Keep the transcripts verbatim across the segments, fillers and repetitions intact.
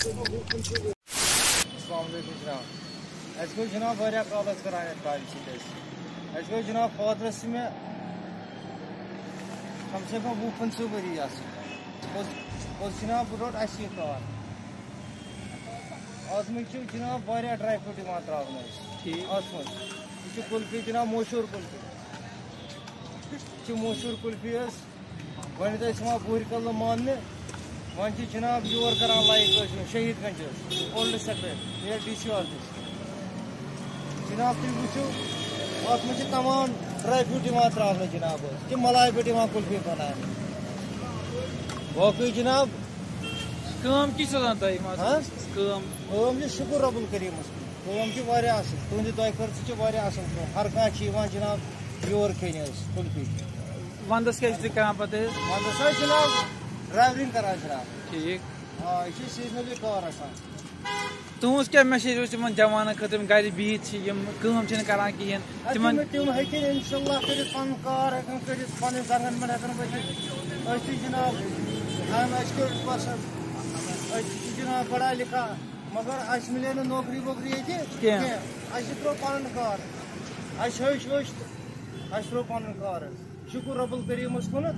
السلام علیکم جناب۔ اَسہِ گوٚو جناب واریاہ کال حظ کران یَتھ کامہِ سۭتۍ اَسہِ۔ اَسہِ گوٚو جناب فادرَس تہِ مےٚ کم سے کم وُہ پٕنٛژٕہ ؤری آسان۔ پوٚز، پوٚز جناب، بہٕ روٚٹ اَسہِ یہِ کار۔ اَتھ منٛز چھِ جناب واریاہ ڈراے فروٹ یِوان ترٛاونہٕ اَسہِ۔ ٹھیٖک۔ اَتھ منٛز۔ یہِ چھِ کُلفی جناب، مشہوٗر کُلفی۔ یہِ چھِ مشہوٗر کُلفی حظ۔ وۄنۍ ٲسۍ یِوان بُہرِ کدلہٕ ماننہٕ، وۄنۍ چھِ جناب یور کران لایک حظ یِم شہید گنج حظ، اولڈ سیکرٹری، نیر ڈی سی آفس۔ جناب تُہۍ وٕچھِو، اَتھ منٛز چھِ تمام ڈراے فروٹ یِوان ترٛاونہٕ جناب حظ، تِم ملاے پٮ۪ٹھ یِوان کُلفی بناونہٕ۔ باقٕے جناب، کٲم کِژھ چلان تۄہہِ منٛز؟ ہاں؟ کٲم؟ کٲم چھِ شُکُر رۄب الکریٖمَس کُن۔ کٲم چھِ واریاہ اَصٕل، تُہٕنٛدِ دۄیہِ خٲطرٕ چھِ واریاہ اَصٕل کٲم۔ ہر کانٛہہ چھِ یِوان جناب یور کھیٚنہِ حظ کُلفی۔ وَندَس کیٛاہ چھِو تُہۍ کَران پَتہٕ حظ؟ وَندَس حظ جناب ڈرٛایورِنٛگ کَران جناب۔ ٹھیٖک۔ آ، یہِ چھِ سیٖزنَلٕے کار آسان۔ تُہٕنٛز کیٛاہ میسیج روزِ تِمَن جوانَن خٲطرٕ، یِم گَرِ بِہِتھ چھِ، یِم کٲم چھِنہٕ کَران کِہیٖنۍ؟ اَدٕ تِمَن تِم، تِم ہیٚکن اِنشاء اللہ کٔرِتھ، پَنُن کار ہیٚکن کٔرِتھ، پَنٕنۍ زنٛگَن پٮ۪ٹھ ہیٚکن ؤتھِتھ۔ أسۍ چھِ جناب، اَہَن، أسۍ کٔرِتھ پَسنٛد، أسۍ چھِ جناب پَڑھا لِکھا، مگر اَسہِ مِلے نہٕ نوکری ووکری ییٚتہِ کینٛہہ۔ کینٛہہ۔ اَسہِ ترٛوو پَنُن کار، اَسہِ ہیوٚچھ ویوٚچھ تہٕ اَسہِ ترٛوو پَنُن کار حظ۔ شُکُر رۄب الکریٖمَس کُنَتھ۔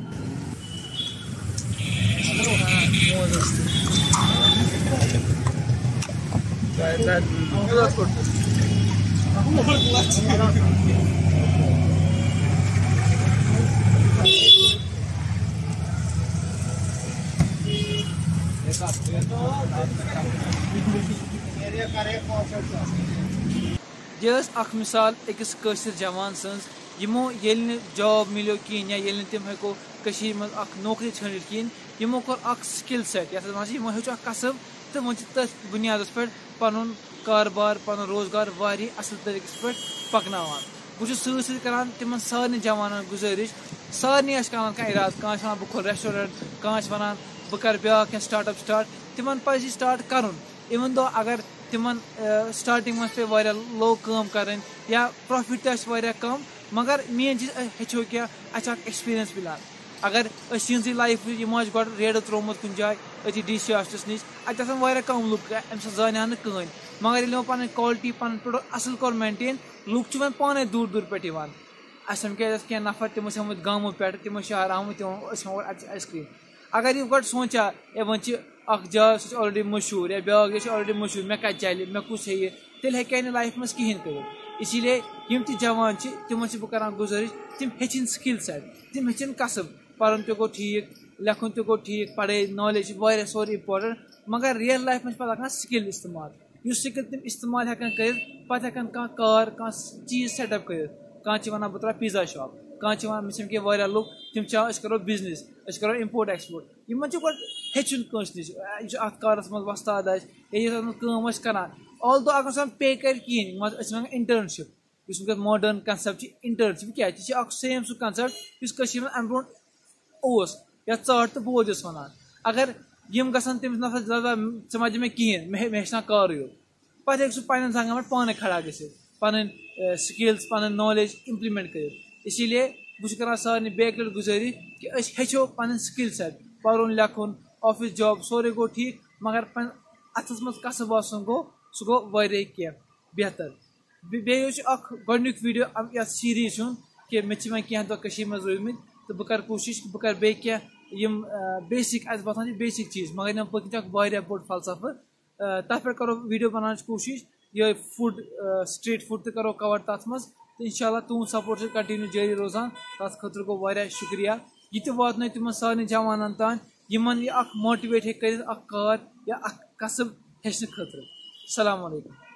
یہِ ٲس اکھ مثال أکِس کٲشِر جوان سٕنٛز، یِمو ییٚلہِ نہٕ جاب مِلیو کِہیٖنۍ یا ییٚلہِ نہٕ تِم ہیٚکو کٔشیٖرِ منٛز اکھ نوکری ژھٲنٛڈِتھ کِہیٖنۍ، یِمو کوٚر اکھ سِکِل سیٹ، یَتھ منٛز چھِ یِمو ہیوٚچھ اکھ کسب تہٕ وۄنۍ چھِ تٔتھۍ بُنیادَس پٮ۪ٹھ پَنُن کارٕبار، پَنُن روزگار واریاہ اَصٕل طٔریٖقَس پٮ۪ٹھ پَکناوان۔ بہٕ چھُس سۭتۍ سۭتۍ کَران تِمَن سارنٕے جوانَن گُزٲرِش، سارنٕے آسہِ کَران کانٛہہ اِرادٕ، کانٛہہ آسہِ وَنان بہٕ کھولہٕ ریسٹورنٛٹ، کانٛہہ آسہِ وَنان بہٕ کَرٕ بیٛاکھ کینٛہہ سٹارٹ اپ سٹارٹ، تِمَن پَزِ یہِ سٹارٹ کَرُن۔ اِوٕن دو اگر تِمَن سٹارٹِنٛگ منٛز پیٚیہِ واریاہ لو کٲم کَرٕنۍ یا پرٛافِٹ تہِ آسہِ واریاہ کَم، مگر میٛٲنۍ چیٖز ہیٚچھو کینٛہہ، اَسہِ چھِ اَکھ ایکسپیٖریَنس مِلان۔ اگر أسۍ یِہٕنٛزٕے لایف، یِمو آسہِ گۄڈٕ ریڈٕ ترٛوومُت کُنہِ جایہِ أتی ڈی سی آفسَس نِش، اَتہِ آسَن واریاہ کَم لُکھ، اَمہِ سۭتۍ زانہِ ہا نہٕ کٕہٕنۍ۔ مگر ییٚلہِ یِمو پَنٕنۍ کالٹی، پَنُن پروڈکٹ اَصٕل کوٚر مینٹین، لُکھ چھِ وۄنۍ پانَے دوٗر دوٗر پٮ۪ٹھ یِوان۔ اَسہِ چھِ وٕنکیٚس کینٛہہ نفر، تِم ٲسۍ آمٕتۍ گامو پٮ۪ٹھ، تِم ٲسۍ شہر آمٕتۍ، تِمو ٲسۍ ہٮ۪وان اورٕ اَتہِ آیِس کرٛیٖم۔ اگر یِم گۄڈٕ سونٛچہِ ہا، ہے وۄنۍ چھِ اَکھ جاے، سۄ چھِ already مشہوٗر، یا بیٛاکھ جاے چھِ already مشہوٗر، مےٚ کَتہِ چَلہِ، مےٚ کُس ہیٚیہِ، تیٚلہِ ہیٚکہِ ہا نہٕ لایفہِ منٛز کِہیٖنۍ کٔرِتھ۔ اسی لیے یِم تہِ جوان چھِ، تِمَن چھُس بہٕ کَران گُزٲرِش، تِم ہیٚچھِنۍ سِکِل سیٹ، تِم ہیٚچھِنۍ کسب۔ پَرُن تہِ گوٚو ٹھیٖک، لیکھُن تہِ گوٚو ٹھیٖک، پَڑھٲے، نالیج چھِ واریاہ سورُے اِمپاٹنٛٹ، مگر رِیَل لایفہِ منٛز چھِ پَتہٕ لَگان سِکِل استعمال۔ یُس سِکِل تِم استعمال ہٮ۪کَن کٔرِتھ، پَتہٕ ہٮ۪کَن کانٛہہ کار، کانٛہہ چیٖز سیٹ اپ کٔرِتھ۔ کانٛہہ چھِ وَنان بہٕ ترٛاوٕ پیٖزا شاپ، کانٛہہ چھِ وَنان، مےٚ چھِ وٕنکٮ۪ن واریاہ لُکھ، تِم چھِ وَنان أسۍ کَرو بِزنِس، أسۍ کَرو اِمپورٹ ایکسپورٹ۔ یِمَن چھُ گۄڈٕ ہیٚچھُن کٲنٛسہِ نِش، یُس اَتھ کارَس منٛز وۄستاد آسہِ یا یُس اَتھ منٛز کٲم آسہِ کَران۔ Although اگر سُہ پے کَرِ کِہیٖنۍ، مان ژٕ، أسۍ چھِ وَنان اِنٹٲرنشِپ، یُس وٕنکیٚس ماڈٲرٕن کَنسیپٹ چھِ اِنٹٲرنشِپ، کیٛاہ؟ یہِ چھِ اَکھ سیم سُہ کَنسیپٹ یُس کٔشیٖرِ منٛز اَمہِ برونٛٹھ اوس، یا ژاٹھ تہٕ بوج ٲسۍ وَنان۔ اگر یِم گژھن تٔمِس نفرَس دَپان، "ژٕ مہ دِ مےٚ کِہیٖنۍ، مےٚ مےٚ ہیٚچھ نا کارٕے یوت"، پَتہٕ ہیٚکہِ سُہ پنٛنٮ۪ن زنٛگَن پٮ۪ٹھ پانَے کھڑا گٔژھِتھ، پَنٕنۍ، اے، سِکِلٕز، پَنٕنۍ نالیج اِمپلِمٮ۪نٛٹ کٔرِتھ۔ اسی لیے بہٕ چھُس کَران سارنٕے بیٚیہِ اَکہِ لَٹہِ گُزٲرِش کہِ أسۍ ہیٚچھو پَنٕنۍ سِکِل سیٹ، پَرُن لیکھُن، آفِس جاب، سورُے گوٚو ٹھیٖک، مگر پَنٕنۍ اَتھَس منٛز کَسٕب آسُن گوٚو، سُہ گوٚو واریاہ کینٛہہ بہتر۔ بیٚیہِ، بیٚیہِ حظ چھُ اَکھ گۄڈٕنیُک ویٖڈیو اَم-، یَتھ سیٖریٖز ہُنٛد کہِ مےٚ چھِ وۄنۍ کینٛہہ دۄہ کٔشیٖرِ منٛز روٗدۍمٕتۍ، تہٕ بہٕ کَرٕ کوٗشِش کہِ بہٕ کَرٕ بیٚیہِ کینٛہہ یِم، آ، بیسِک، اَسہِ باسان چھِ بیسِک چیٖز، مگر یِم پٔتۍ کِنۍ چھِ اَکھ واریاہ بوٚڑ فلسفہٕ۔ آ، تَتھ پٮ۪ٹھ کَرو ویٖڈیو بَناونٕچ کوٗشِش، یِہوٚے فُڈ، آ، سٹریٖٹ فُڈ تہِ کَرو کَوَر تَتھ منٛز۔ تہٕ اِنشاء اللہ تُہُنٛد سپورٹ چھُ کَنٹِنیوٗ جٲری روزان، تَتھ خٲطرٕ گوٚو واریاہ شُکریہ۔ یہِ تہِ واتنٲیِو تِمَن سارنٕے جوانَن تام، یِمَن یہِ اَکھ موٹیویٹ ہیٚکہِ کٔرِتھ اَکھ کار یا اَکھ کسب ہیٚچھنہٕ خٲطرٕ۔ السلام علیکم۔